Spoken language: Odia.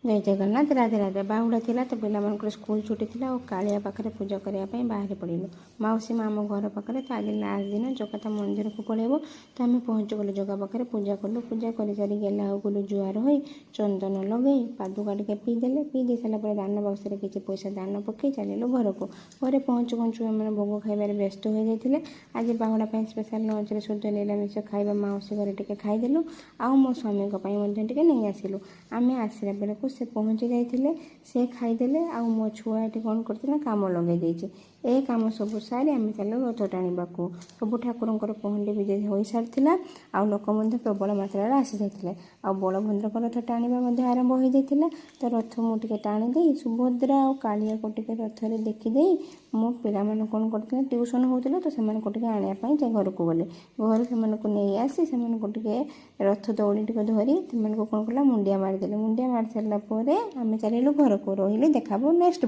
ଜୟ ଜଗନ୍ନାଥ, ରାଧେ ରାଧେ। ବାହୁଡ଼ା ଥିଲା ତ ପିଲାମାନଙ୍କର ସ୍କୁଲ ଛୁଟି ଥିଲା ଆଉ କାଳିଆ ପାଖରେ ପୂଜା କରିବା ପାଇଁ ବାହାରି ପଡ଼ିଲୁ। ମାଉସୀ ମା ଆମ ଘର ପାଖରେ ତ ଆଜି ଲାଷ୍ଟ ଦିନ ଜଗା ତା ମନ୍ଦିରକୁ ପଳେଇବ। ତ ଆମେ ପହଞ୍ଚିଗଲୁ ଜଗା ପାଖରେ, ପୂଜା କଲୁ। ପୂଜା କରିସାରି ଗେଲା ଗଲୁ, ଜୁହାର ହୋଇ ଚନ୍ଦନ ଲଗେଇ ପାଦୁକା ଟିକେ ପିଇଦେଲେ। ପିଇ ଦେଇ ସାରିଲା ପରେ ଦାନ ବାକ୍ସରେ କିଛି ପଇସା ଦାନ ପକେଇ ଚାଲିଲୁ ଘରକୁ। ଘରେ ପହଞ୍ଚୁ ପହଞ୍ଚୁ ଏମାନେ ଭୋଗ ଖାଇବାରେ ବ୍ୟସ୍ତ ହୋଇଯାଇଥିଲେ। ଆଜି ବାହୁଡ଼ା ପାଇଁ ସ୍ପେଶାଲ ଲଞ୍ଚରେ ଶୁଦ୍ଧ ନିରାମିଷ ଖାଇବା ମାଉସୀ ଘରେ ଟିକେ ଖାଇଦେଲୁ ଆଉ ମୋ ସ୍ୱାମୀଙ୍କ ପାଇଁ ମଧ୍ୟ ଟିକେ ନେଇ ଆସିଲୁ। ଆମେ ଆସିଲା ବେଳକୁ ସେ ପହଞ୍ଚି ଯାଇଥିଲେ, ସେ ଖାଇଦେଲେ। ଆଉ ମୋ ଛୁଆ ଏଠି କ'ଣ କରିଛି ନା କାମ ଲଗେଇ ଦେଇଛି। ଏ କାମ ସବୁ ସାରି ଆମେ ଚାଲିଲୁ ରଥ ଟାଣିବାକୁ। ସବୁ ଠାକୁରଙ୍କର ପହଣ୍ଡି ବିଜେ ହୋଇସାରିଥିଲା ଆଉ ଲୋକ ମଧ୍ୟ ପ୍ରବଳ ମାତ୍ରାରେ ଆସିଯାଇଥିଲେ ଆଉ ବଳଭଦ୍ରଙ୍କ ରଥ ଟାଣିବା ମଧ୍ୟ ଆରମ୍ଭ ହୋଇଯାଇଥିଲା। ତ ରଥ ମୁଁ ଟିକେ ଟାଣିଦେଇ ସୁଭଦ୍ରା ଆଉ କାଳିଆକୁ ଟିକେ ରଥରେ ଦେଖିଦେଇ ମୋ ପିଲାମାନେ କ'ଣ କରୁଥିଲେ, ଟ୍ୟୁସନ୍ ହେଉଥିଲେ, ତ ସେମାନଙ୍କୁ ଟିକେ ଆଣିବା ପାଇଁ ସେ ଘରକୁ ଗଲେ। ଘରୁ ସେମାନଙ୍କୁ ନେଇ ଆସି ସେମାନଙ୍କୁ ଟିକେ ରଥ ଦଉଡ଼ି ଟିକେ ଧରି ସେମାନଙ୍କୁ କ'ଣ କଲା, ମୁଣ୍ଡିଆ ମାରିଦେଲେ। ମୁଣ୍ଡିଆ ମାରି ସାରିଲା ପରେ ଆମେ ଚାଲିଲୁ ଘରକୁ। ରହିଲି, ଦେଖାହେବ ନେକ୍ସଟ।